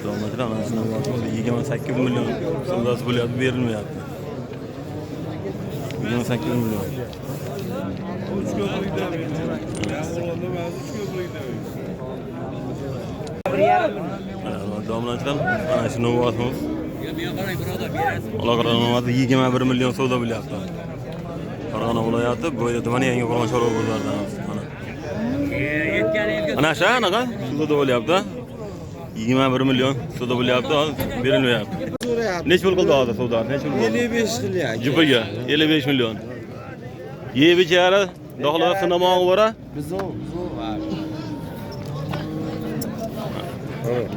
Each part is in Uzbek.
Mana shuni 28 million savdosi bo'lyapti, berilmayapti. 28 million. Domlachilar, mana shu novvosimiz. Olaqora novvosi 21 million savdo bo'lyapti. Farg'ona viloyati, Bo'yda tumani, Yangiqo'rg'on chorva bozoridan. Mana. Ana shu anaqa savdo bo'lyapti. 21 million savdo bo'lyapti, hozir berilmayapti. Necha pul qildi hozir savdo? Necha pul bo'ldi? 55 qilyapti. Jupaga 55 million. Yeb ichari, dohlar sinamog'i bor. Bizov, bizov.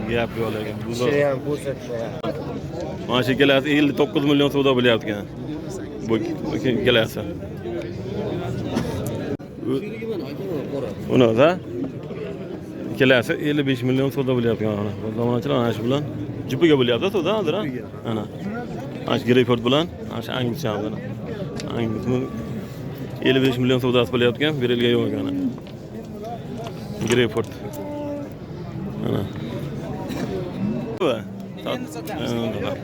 Gap yo'q lekin. Buzov. Şey ham ko'rsatmayapti. Mana shu ikkalasi 59 million savdo bo'lyapti ekan. Bu ikkalasi. Uni da ikkalasi 55 million savdo bo'lyapti ekan. Mana zamonachilar mana shu bilan jupiga bo'lyapti savdo hozir, ha? Ana. Mana shu Greyford bilan, mana shu Anglicha bilan. Anglicha 55 million savdosi bo'lyapti ekan, berilgan yo'q ekan. Greyford. Ana.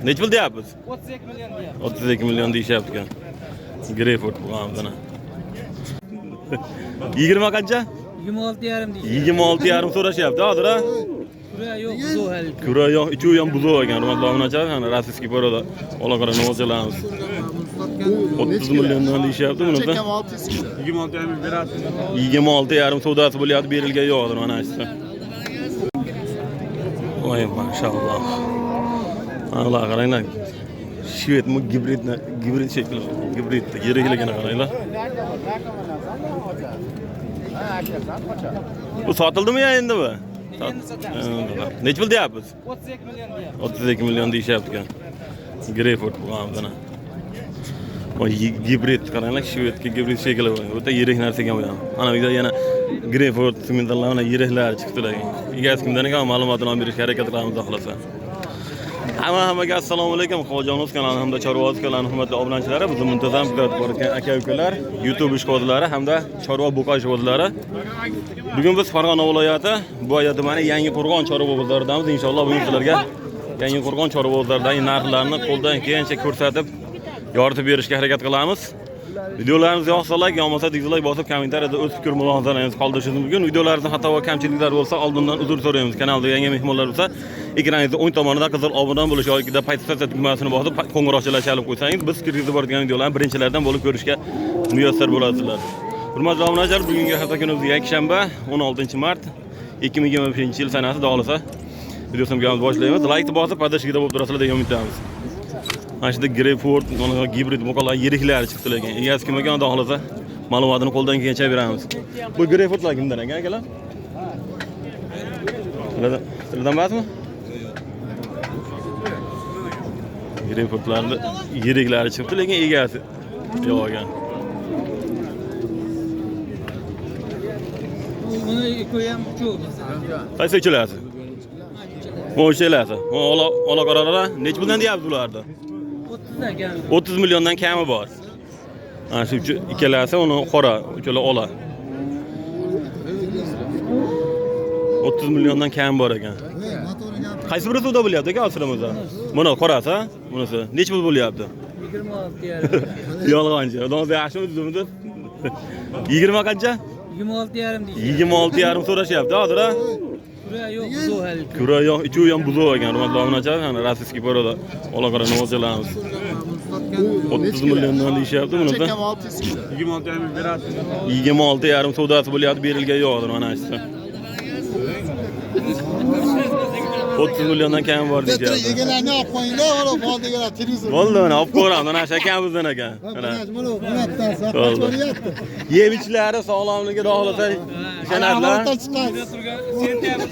Necha pul deyapmiz? 32 million deyapti. 32 million deyishyapti ekan. Greyford bu ana. 20 qancha? 26,5 deydi. 26,5 so'rashyapti hozir, ha? Kura yo'q, buzov hali. Kura yo'q, uchovi ham buzov ekan. Hurmatli obunachilar, ana rossiyskiy poroda olaqora novvosalarimiz. 30 milliondan deyishyapti buni. Chekam 600 kilo. 26,5 savdosi bo'lyapti, berilgan yo'q hozir mana shu. Voy, mashalloh. Mana bularga qaranglar. Shvedmi, gibridni, gibrid shekli, gibrid yirikligini qaranglar. Bu sotildimi ya endi bu? Endi sotamiz. Necha pul deyapmiz? 32 million deyapti. 32 million deyishyapti ekan. Greyfurt bu ana. Voy, gibrid qaranglar, shvedga gibrid shekli bu. O'ta yirik narsa ekan bu ham. Mana bu yerda yana Greyfurt simentallar mana yiriklari chiqdi lekin. Egasi kimdan ekan ma'lumotini olib berishga harakat qilamiz xohlasa. Hammaga assalomu alaykum. Xo'jaon o'z kanali hamda Chorva o'z kanalining hurmatli obunachilari, bizni muntazam kuzatib borayotgan aka-ukalar, YouTube ishqibozlari hamda chorva buqa ishqibozlari. Bugun biz Farg'ona viloyati, Bo'ya tumani Yangiqo'rg'on chorva bozoridamiz. Inshaalloh bugun sizlarga Yangiqo'rg'on chorva bozoridagi narxlarni qo'ldan kelgancha ko'rsatib, yoritib berishga harakat qilamiz. Videolarimiz yoqsa like, yoqmasa dislike bosib kommentariyada o'z fikr mulohazalaringizni qoldirishingiz mumkin. Videolarimizda xato va kamchiliklar bo'lsa, oldindan uzr so'raymiz. Kanalda yangi mehmonlar bo'lsa, ekraningizda o'ng tomonida qizil obuna bo'lish yoki podpisatsiya tugmasini bosib, qo'ng'iroqchalar chalib qo'ysangiz, biz kirgizib boradigan videolarni birinchilardan bo'lib ko'rishga muyassar bo'lasizlar. Hurmatli obunachilar, bugungi hafta kunimiz yakshanba, 16 mart 2025 yil sanasi, xohlasa videosini boshlaymiz. Like bosib, podписка bo'lib turasizlar degan umiddamiz. Mana shunda Greyfurt, mana gibrid buqalar yiriklari chiqdi lekin. Egasi kim ekan, xohlasa ma'lumotini qo'ldan kelgancha beramiz. Bu Greyfurtlar kimdan ekan akalar? Sizlardan emasmi? Greyfurtlarni yiriklari chiqdi, lekin egasi yo'q ekan. Buni ikkovi ham uchovi bizda. Qaysi uchalasi? Bu uchalasi. Bu ola ola qoralar necha puldan deyapsiz bularni? 30 dan kam. 30 milliondan kami bor. Mana shu ikkalasi uni qora, uchala ola. 30 milliondan kam bor ekan. Qaysi biri savdo bo'lyapti aka hozir o'zi? Buni qorasi, ha? Bunisi necha pul bo'lyapti? 26,5. Yolg'onchi. Odam yaxshimi tuzumdi? 20 qancha? 26,5 deydi. 26,5 so'rashyapti hozir, ha? Kura yo'q, buzov hali. Kura yo'q, uchovi ham buzov ekan. Hurmatli obunachilar, ana rossiyskiy poroda olaqora novvosalarimiz. 30 milliondan deyishyapti buni. Chekam 600 kilo. 26,5 savdosi bo'lyapti, berilgan yo'q hozir mana shu. 30 milliondan kam bor deyishyapti. Egalarni olib qo'yinglar, mana mol deganlar televizor. Bo'ldi, mana olib ko'ramiz. Mana shu akam bizdan ekan. Mana. Mana buni bittasi Bo'ldi. qo'yyapti. Yeb ichlari sog'lomligi xohlasa ishonadilar. Amaliyotdan chiqadi. Sentyabr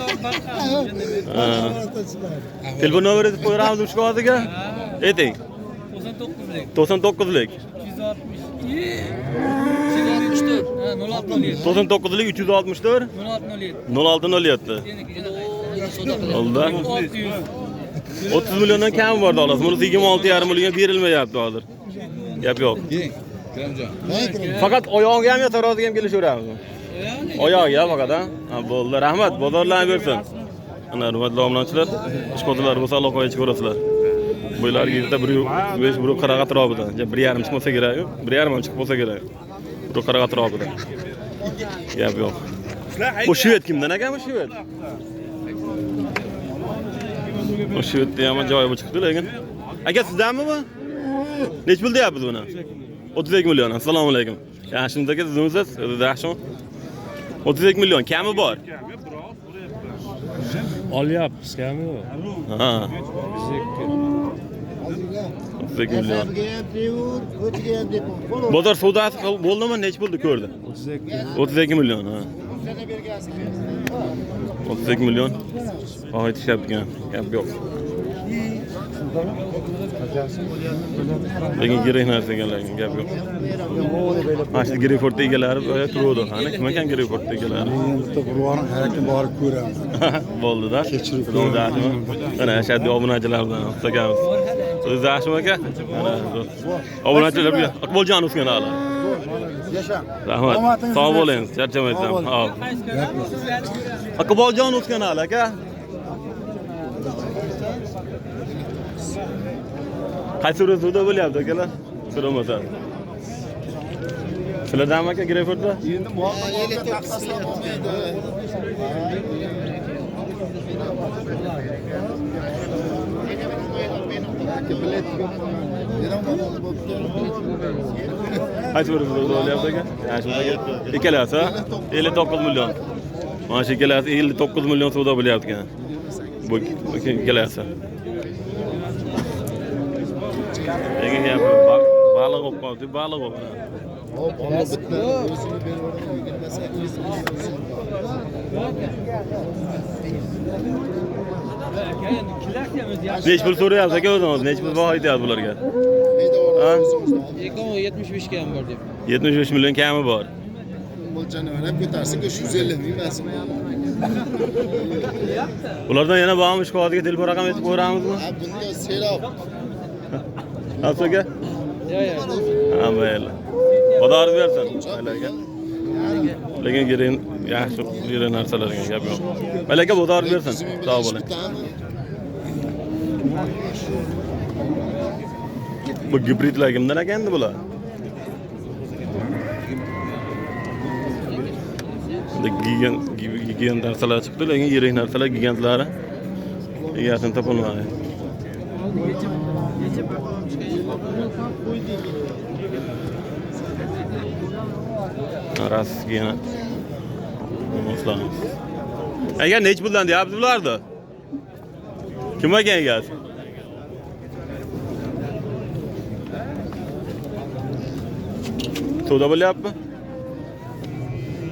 Ha. Amaliyotdan chiqadi. Telefon nomerini qo'yamiz ushqoziga. Ayting. 99lik 99lik 360. 364. Ha, 0607. 99lik 364 0607. 0607. Seniki. Oldi. 600. 30 milliondan kam bor xolos. Bunisi 26,5 millionga berilmayapti hozir. Gap yo'q. Faqat oyog'iga ham yo taroziga ham kelishaveramizmi? Oyog'iga faqat, ha? Ha, bo'ldi. Rahmat, bozorlarni bersin. Ana hurmatli obunachilar, ishqibozlar bo'lsa aloqaga chiqaverasizlar. Bo'ylari yerda 1.5, 1.40 atrofida. Ja 1.5 chiqmasa kerak, 1.5 ham chiqib bo'lsa kerak. 1.40 atrofida. Gap yo'q. Bu shved kimdan ekan bu shved? Bu shvedni ham ajoyib chiqdi lekin. Aka sizdanmi bu? Nech pul deyapmiz buni? 32 million. Assalomu alaykum. Yaxshimisiz aka, sizmisiz? O'zingiz yaxshimi? 32 million kami bor. Olyapmiz, kami yo'q. Ha. 32 million. Bozor savdosi bo'ldimi? Nech pulni ko'rdi? 32 million, ha. 32 million. Baho aytishyapti ekan. Gap yo'q. Lekin kerak narsa ekan, lekin gap yo'q. Mana shu Greyfordni egalari boya turuvdi. Qani kim ekan Greyfordni egalari? Bitta qurbonim harakat borib ko'ramiz. Bo'ldi-da. Kechirib Bo'ldi, mana ashaddiy obunachilar bilan akamiz. Siz yaxshimi aka? Mana obunachilar bu Iqboljon Usmonali. hali. Yasha. Rahmat. Omadingiz Sog' bersin. bo'ling, charchamaysan. Sog' bo'ling. Hop. Iqboljon Usmonali aka. Qaysi urusda bo'lyapti akalar? So'ramasa. Sizlardanmi aka Greyfordda? Endi muammoga taqqoslab bo'lmaydi. Qaysi bir bo'lyapti aka? Yaxshimi aka? Ikkalasi, 59 million. Mana shu ikkalasi 59 million savdo bo'lyapti ekan. Bu ikkalasi. Lekin gap baliq bo'lib qoldi, baliq bo'lib. Hop, bitta o'zini berib yuboradi, 28 Nech pul so'rayapsiz aka o'zingiz? Nech pul baho aytyapsiz bularga? Ha? 75 ga ham bor deb. 75 million kami bor. Mo'ljalini ham ko'tarsin, 150 ming emas. Ulardan yana bormi ishqibozga telefon raqam aytib ko'ramizmi? Ha, bunda serob. Aka? Yo'q, yo'q. Ha, mayli. Xudo bersin. Mayli aka. Lekin kerak yaxshi kerak narsalar ekan, gap yo'q. Mayli aka, bozor bersin. Sog' bo'ling. Bu gibridlar kimdan ekan endi bular? Endi gigant narsalar chiqdi, lekin yirik narsalar gigantlari egasini topolmadi. Rost yana olmaslarimiz. Agar nech puldan deyapsiz bularni? Kim ekan egasi? Savdo bo'lyapmi?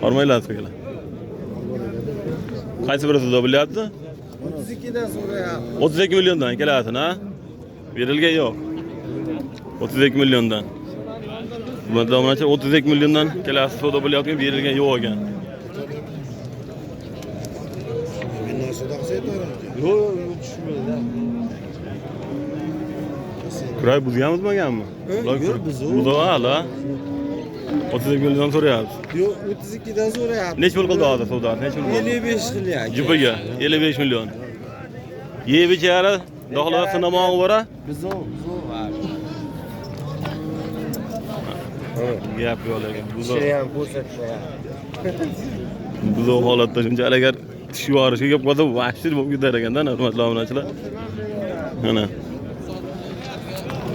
Hormanglar sizlar. Qaysi biri savdo bo'lyapti? 32 dan so'rayapti. 32 milliondan ikkalasini, ha? Berilgan yo'q. 32 milliondan. Bundan obunachi 32 milliondan ikkalasi savdo bo'layotgan, berilgan yo'q ekan. Yo'q, yo'q, tushmaydi. Kuray buzganmizmaganmi? Yo'q, buzuv. Buzuv hali. 32 milliondan so'rayapsiz. Yo'q, 32 dan so'rayapti. Nech pul qildi hozir savdosi? Nech pul bo'ldi? 55 qilyapti. Jupiga 55 million. Yeb ichari, dohlar sinamog'i bor a? Buzov, buzov. Gap yo'q lekin. Buzov. Şey ham ko'rsatmayapti. Buzov holatda shuncha agar tish yorishga kelib qolsa vahshiy bo'lib ketar ekanda, hurmatli obunachilar. Mana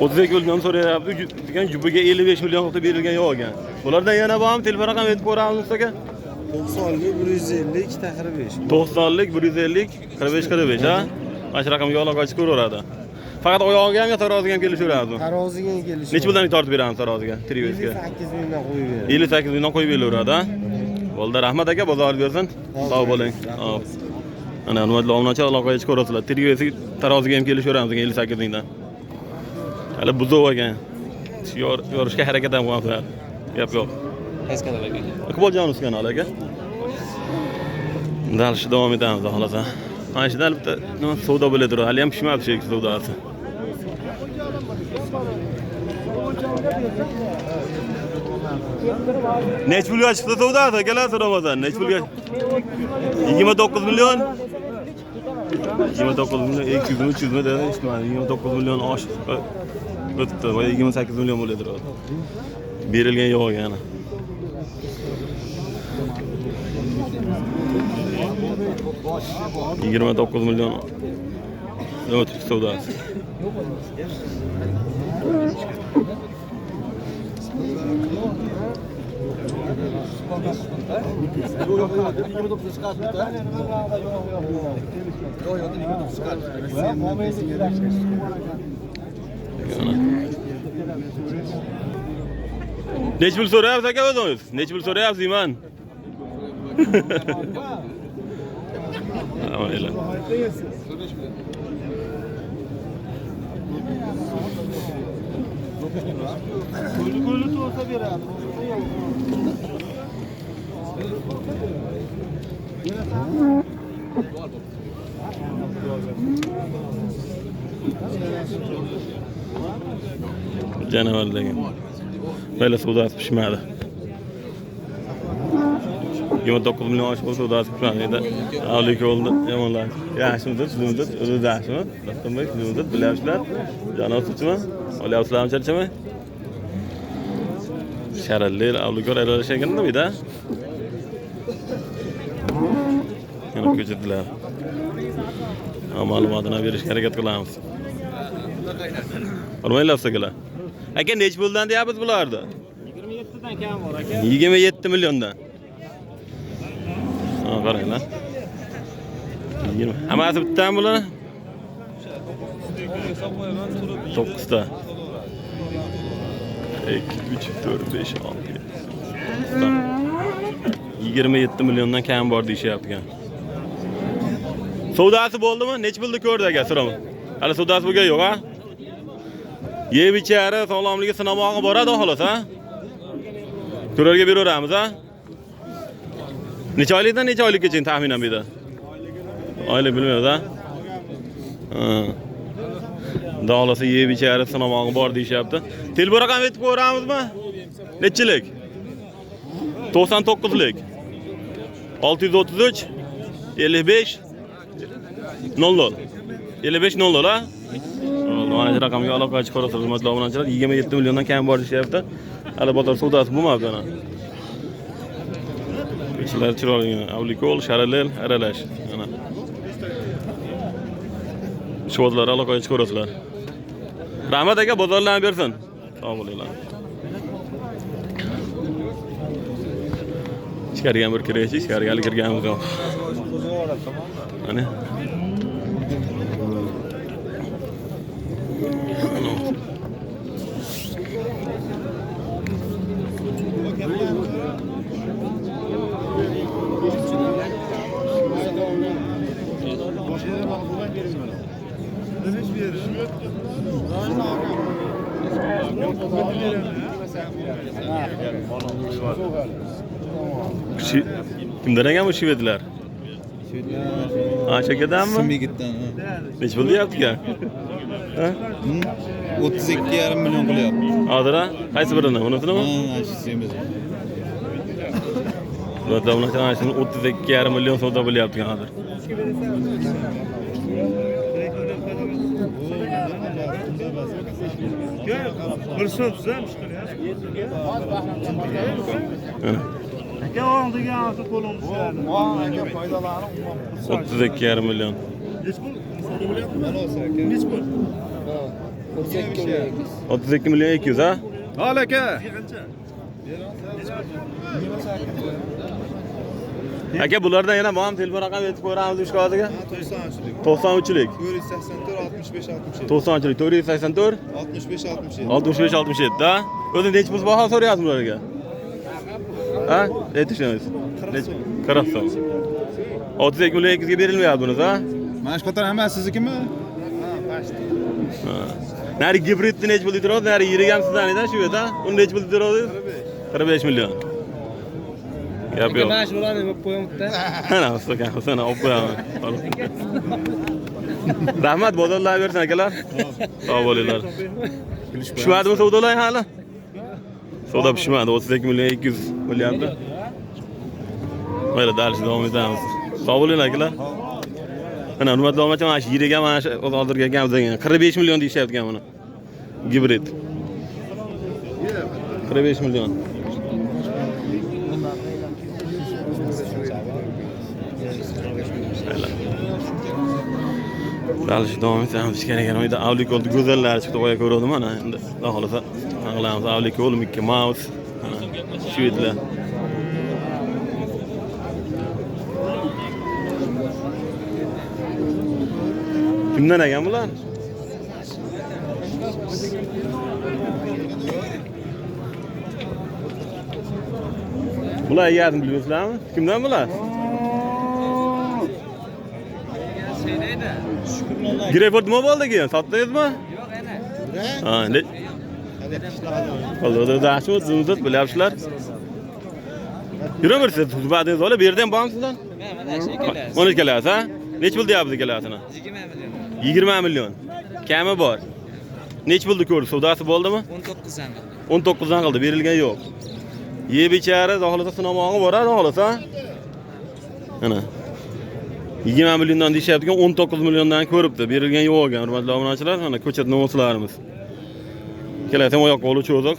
32 million so'rayapti, degan jupiga 55 million qilib berilgan yo'q ekan. Bulardan yana bormi? Telefon raqam aytib ko'ramiz aka. 90lik 150 2 ta 45. 90lik 150 45 45, ha? Mana shu raqamga aloqa ochib ko'raveradi. Faqat oyog'iga ham yo taroziga ham kelishaveradi. Taroziga ham kelishi. Necha puldan tortib beramiz taroziga? Trivesga. 58 mingdan qo'yib beradi. 58 mingdan qo'yib beraveradi, ha? Bo'ldi, rahmat aka, bozor bersin. Sog' bo'ling. Hop. Ana hurmatli obunachilar, aloqaga chiqib ko'rasizlar. Trivesi taroziga ham kelishaveramiz 58 mingdan. Hali buzov ekan. Yorishga harakat ham qilyaptilar. Gap yo'q. Qaysi kanal aka? Iqboljon kanali aka. Dalish davom etamiz xohlasa. Mana shundan bitta nima savdo bo'ladi turadi. Hali ham pishmabdi shu savdosi. Nech pulga chiqdi savdosi akalar so'ramasan. Nech pulga? 29 million. 29 million 200 mi 300 mi dedi, eshitmadim. 29 million oshib o'tibdi. Boya 28 million bo'ladi. Berilgan yo'q yana. 29 million o'tib savdosi. Nechi pul so'rayapsiz aka o'zingiz? Nechi pul so'rayapsiz iman? Mayli. Janavar degan. Mayli, savdosi pishmadi. 29 million oshib bo'lsa savdosi pishmadi edi. Avlik bo'ldi, yomonlar. Yaxshimisiz, tuzukmisiz? O'zingiz yaxshimi? Dostonbek, tuzukmisiz? Bilyapsizlar? Janob suvchimi? Olyapsizlarmi charchamay? Sharalli avlikor aralash ekan bu yerda. Yana ko'chirdilar. Ma'lumotini berishga harakat qilamiz. Olmanglar akalar. Aka nechi puldan deyapmiz bularni? 27 dan kam bor aka. 27 milliondan. Ha, qaranglar. 20. Hammasi bittami bular? 9 ta. 2 3 4 5 6 7. 27 milliondan kam bor deyishyapti ekan. Savdosi bo'ldimi? Nechi pulni ko'rdi aka so'rama. Hali savdosi bo'lgan yo'q, ha? Yeb ichari, sog'lomligi sinamog'i boradi xolos, ha? Ko'rarga beraveramiz, ha? Necha oylikdan necha oylikgacha taxminan bu yerda? Oylik bilmaymiz, ha? Ha. Xudo yeb ichari sinamog'i bor deyishyapti. Telefon raqam aytib ko'ramizmi? Nechilik? 99lik. 633 55 00. 55 00, ha? Mana shu raqamga aloqa chiqarasiz, hurmatli obunachilar. 27 milliondan kam bor deyishyapti. Hali bozor savdosi bo'lmabdi ana. Ko'chalar chiroyli, Avlikol, Sharalel, aralash. Ana. Ishvozlar aloqaga chiqarasizlar. Rahmat aka, bozorlarni bersin. Sog' bo'linglar. Ichkariga bir kiraychi, ichkariga hali kirganimiz yo'q. Mana. Kimdan ekan bu shvedlar? Ha, chakadanmi? Simigitdan. Nechi pul deyapti ekan? Ha? 32,5 million qilyapti. Hozir ha? Qaysi birini? Bunisinimi? Ha, shu semiz. Bular shuni 32,5 million savdo bo'lyapti ekan hozir. Bir so'm tuzamiz. Aka oldiga olsa qo'lim tushadi. Aka foydalanib 32,5 million. Nechi pul? 32 million 200, ha? Hol aka. Aka bulardan yana bormi telefon raqam aytib ko'ramiz ushkoziga? 93lik. 93lik. 484 65 67. 93lik 484 65 67. 65 67, ha? O'zi nechi pul baho so'rayapsiz bularga? Ha? Aytishimiz. 40 so'm. 32 million 200 ga berilmayapti bunisi, ha? Mana shu qator hammasi siznikimi? Ha. Nari gibridni nechi pul deydiroz, nari yirik ham sizdan edi shu yerda. Uni nechi pul deydiroz? 45 million. Gap yo'q. Mana shu bularni olib qo'yamizda. Ana, usta, sana olib qo'yaman. Rahmat, bozorlar bersin akalar. Sog' bo'linglar. Pishmadimi savdolar hali? Savdo pishmadi, 32 million 200 bo'lyapti. Mayli, dальше davom etamiz. Sog' bo'linglar akalar. Mana hurmatli obunachi, mana shu yiriga mana shu hozirgi gap degan 45 million deyishyapti ekan buni. Gibrid. 45 million. Dalish davom etamiz. Ichkari ekan uyda Avlikolni go'zallari chiqdi, qo'ya ko'rdim mana endi. Xudo xolasa qilamiz. Avlikol, Mickey Mouse, mana shvedlar. Kimdan ekan bular? Bular egasini bilmaysizlarmi? Kimdan bular? Greyfurt nima bo'ldi keyin? Sotdingizmi? Yo'q, ana. Ha, ne? Hozir yaxshimi, zimzat bilyapsizlar. Yuraversiz, suhbatingiz olib, bu yerda ham bormi sizdan? Mana shu ikkalasi. Mana ikkalasi, ha? Nechi pul deyapsiz ikkalasini? 20 million. 20 million. Kami bor. Nechi pulni ko'rdi? Savdosi bo'ldimi? 19 dan qildi. 19 dan qildi, berilgan yo'q. Yeb ichari, xohlasa sinamog'i bor, xohlasa. Mana. 20 milliondan deyishyapti, 19 milliondan ko'ribdi, berilgan yo'q ekan, hurmatli obunachilar. Mana ko'chat novoslarimiz. Kelasi ham oyoq qo'li cho'ziq.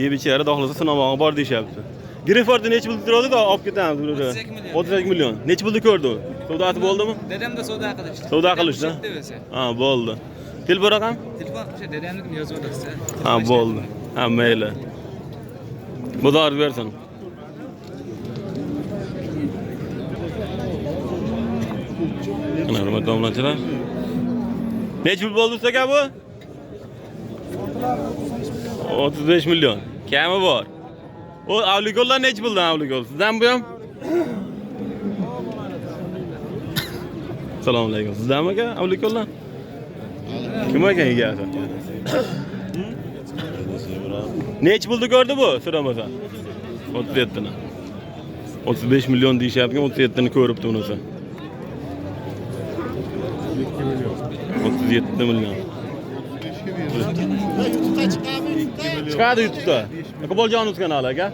Yeb ichari, xohlasa sinamog'i bor deyishyapti. Greyfordni nechi pul turadi, olib ketamiz bular. 32 million. Nechi pulni ko'rdi u? Savdosi bo'ldimi? Dadamda savdo qilishdi. Savdo qilishdi? Ha, bo'ldi. Telefon raqam? Telefon o'sha dadamnikini yozib olasiz. Ha, bo'ldi. Ha, mayli. Bozor bersin. Mana hurmatli obunachilar. Nechi pul bo'ldi aka bu? 35 million. Kami bor. O Avlikollar nechi puldan Avlikol? Sizdan bu ham? Assalomu alaykum. Sizdanmi aka Avlikollar? Kim ekan egasi? Nechi pulni ko'rdi bu so'ramasa? 37 ni. 35 million deyishyapti, 37 ni ko'ribdi unisi. 37 million. Chiqadi YouTube'da. Iqboljon uz kanali aka.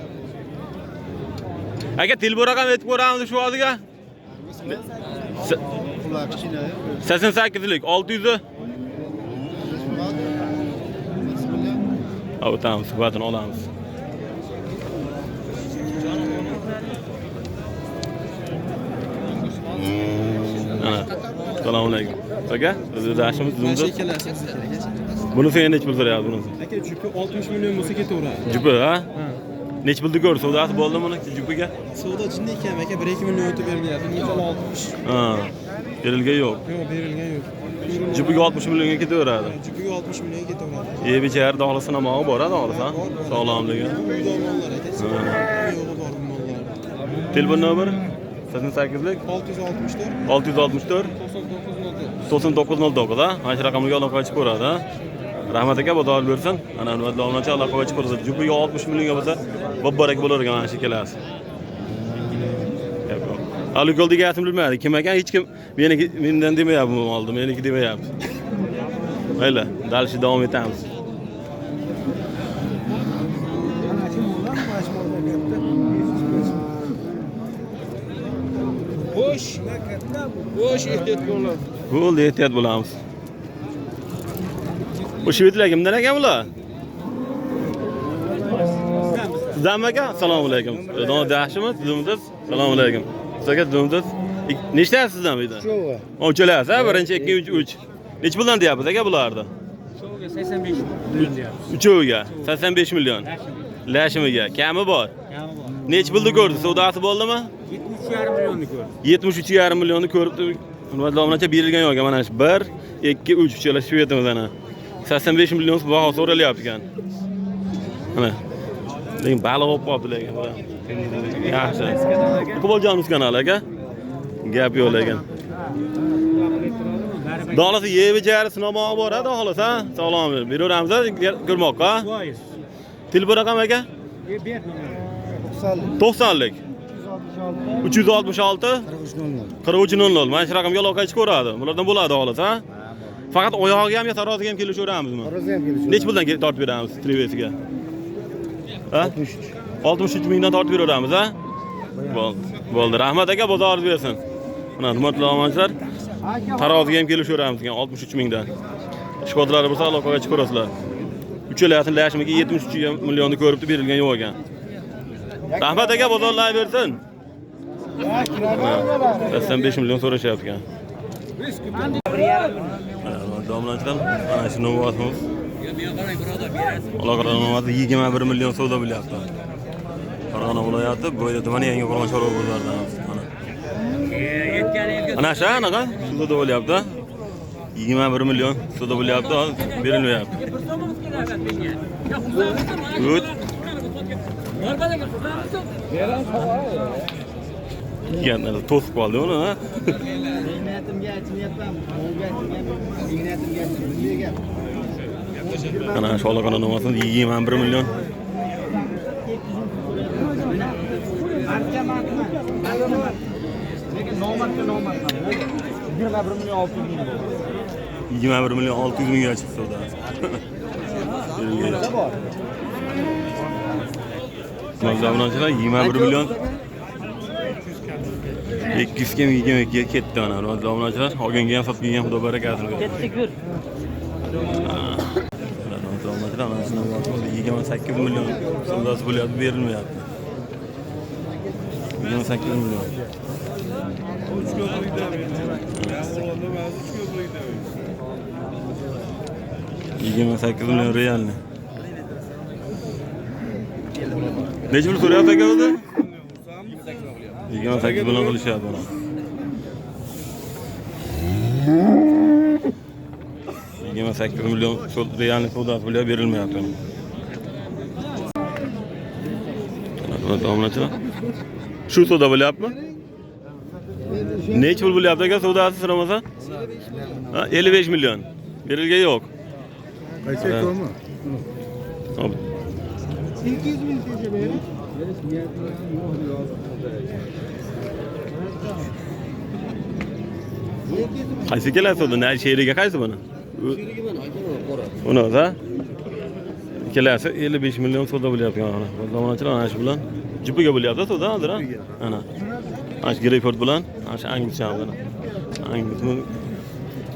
Aka telefon raqam aytib ko'ramiz shu hozirga. 88lik 600. O'tamiz, suhbatini olamiz. Ana. Assalomu alaykum. Aka, o'zimiz zumda. Bunisi endi nechi pul so'rayapti bunisi? Aka, jupi 60 million bo'lsa ketaveradi. Jupi, ha? Nechi pulni ko'rdi? Savdosi bo'ldimi buni jupiga? Savdo jinday kam aka, 1-2 million o'tib berilgan. Misol 60. Ha. Berilgan yo'q. Yo'q, berilgan yo'q. Jupiga 60 millionga ketaveradi. Jupiga 60 millionga ketaveradi. Yeb ichar, xohlasa namog'i bor, xohlasa. Sog'lomligi. Mollar aka. Yo'g'i bor mollar. Telefon nomeri 88lik 664 664 99 09. 9909, ha? Mana shu raqamga aloqa chiqib ko'radi, ha? Rahmat aka, bozor bersin. Ana hurmatli obunachi aloqa chiqib ko'radi. Jupiga 60 millionga bo'lsa, bobborak bo'lar ekan mana shu ikkalasi. Gap yo'q. Alikol degasini bilmadi. Kim ekan? Hech kim meniki mendan demayapti, bu oldi, meniki demayapti. Mayli, dalishi davom etamiz. Xo'sh. Xo'sh, ehtiyot bo'linglar. Bo'ldi, ehtiyot bo'lamiz. Bu shvedlar kimdan ekan bular? Sizdanmi aka? Assalomu alaykum. Yaxshimi? Tuzumsiz? Assalomu alaykum. Sizga tuzumsiz? Nechtasi sizdan bu yerda? Uchovi. Uchalasi, ha? Birinchi, 2, 3, 3. Nechi puldan deyapsiz aka bularni? Uchoviga 85 million deyapmiz. Uchoviga 85 million. Lashimiga kami bor. Kami bor. Nechi pulni ko'rdi? Savdosi bo'ldimi? 73,5 millionni ko'rdi. 73,5 millionni ko'ribdi. Hurmatli obunachi, berilgan yo'q mana shu 1, 2, 3 uchala shvedimiz ana. 85 million baho so'ralyapti ekan. Mana. Lekin baliq olib qolibdi lekin. Yaxshi. Iqboljon uz kanali aka. Gap yo'q lekin. Xohlasa yeb ichari sinamog'i bor, ha, xohlasa, ha? Sog'lom beraveramiz ko'rmoqqa. Telefon raqam aka? 90lik. 366 4300. Mana shu raqamga aloqa chiqib ko'radi. Bulardan bo'ladi xohlasa, ha? Faqat oyog'iga ham yo taroziga ham kelishaveramizmi? Taroziga ham kelishaveramiz. Nechi puldan tortib beramiz trivesiga? Ha? 63 mingdan tortib beraveramiz, ha? Bo'ldi. Bo'ldi. Rahmat aka, bozoringiz bersin. Mana hurmatli obunachilar, Taroziga ham kelishaveramiz ekan 63 mingdan. Ishqibozlari bo'lsa aloqaga chiqarasizlar. Uchalasini lashmiga 73 millionni ko'ribdi, berilgan yo'q ekan. Rahmat aka, bozorlar bersin. 85 million so'rashyapti ekan. Domlachilar, mana shu novvosimiz. Aloqalar novvosi 21 million savdo bo'lyapti. Farg'ona viloyati Bo'yda tumani Yangi Qo'rg'on chorva bozoridan. Mana. Ana shu anaqa savdo bo'lyapti. 21 million savdo bo'lyapti, hozir berilmayapti. O't. Deganlar to'sib qoldi uni, ha? Ana shu aloqalar novvosini 21 million. Lekin nomardga nomard. 21 million 600 ming bo'ldi. 21 million 600 mingga chiqdi savdo. Mazlabunachilar 21 million 200 ga 22 ga ketdi mana. Mazlabunachilar olganga ham sotganga ham Xudo barakasini bersin. Ketdik yur. Mazlabunachilar mana shundan 28 million savdosi bo'lyapti, berilmayapti. 28 million. 28 million realni. Necha pul so'rayapti aka o'zi? 28 million qilishyapti mana. 28 million realni savdosi bo'lyapti, berilmayapti. Domlachilar. Shu savdo bo'lyaptimi? Necha pul bo'lyapti aka savdosi so'ramasa? Ha, 55 million. Berilgan yo'q. Qaysi ko'mi? Hop. 800 ming tenge bering. Qaysi kelasi savdo? Na sheriga qaysi buni? Uni o'zi, ha? Ikkalasi 55 million savdo bo'lyapti mana. Zamonachilar ana shu bilan jupiga bo'lyapti savdo hozir, ha? Ana. Ana shu Greyford bilan, ana shu Anglicha bilan. Anglismi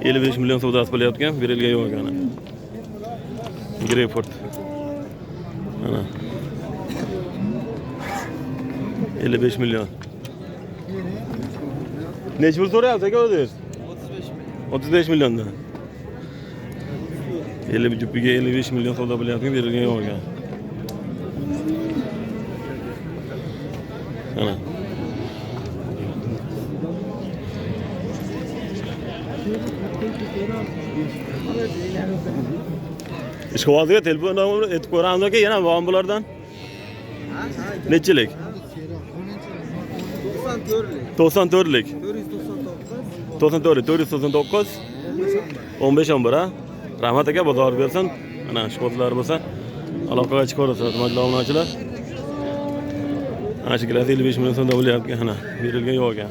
55 million savdosi bo'lyapti, berilgan yo'q ekan. Greyford. Ana. 55 million. Necha pul so'rayapsiz aka o'zingiz? 35 milliondan. 50 jupiga 55 million savdo bo'lyapti, berilgan yo'q ekan. Ana. Ishqibozga telefon nomerini aytib ko'ramiz aka, yana bormi bulardan? Nechilik? 94lik. 94 499 15 11 ha. Rahmat aka, bozor bersin. Mana ishqibozlar bo'lsa aloqaga chiqaverasiz, hurmatli obunachilar. Ana shu gilas 55 million so'mda bo'lyapti, ana berilgan yo'q ekan.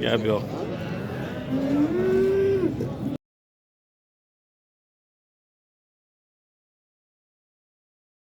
Gap yo'q.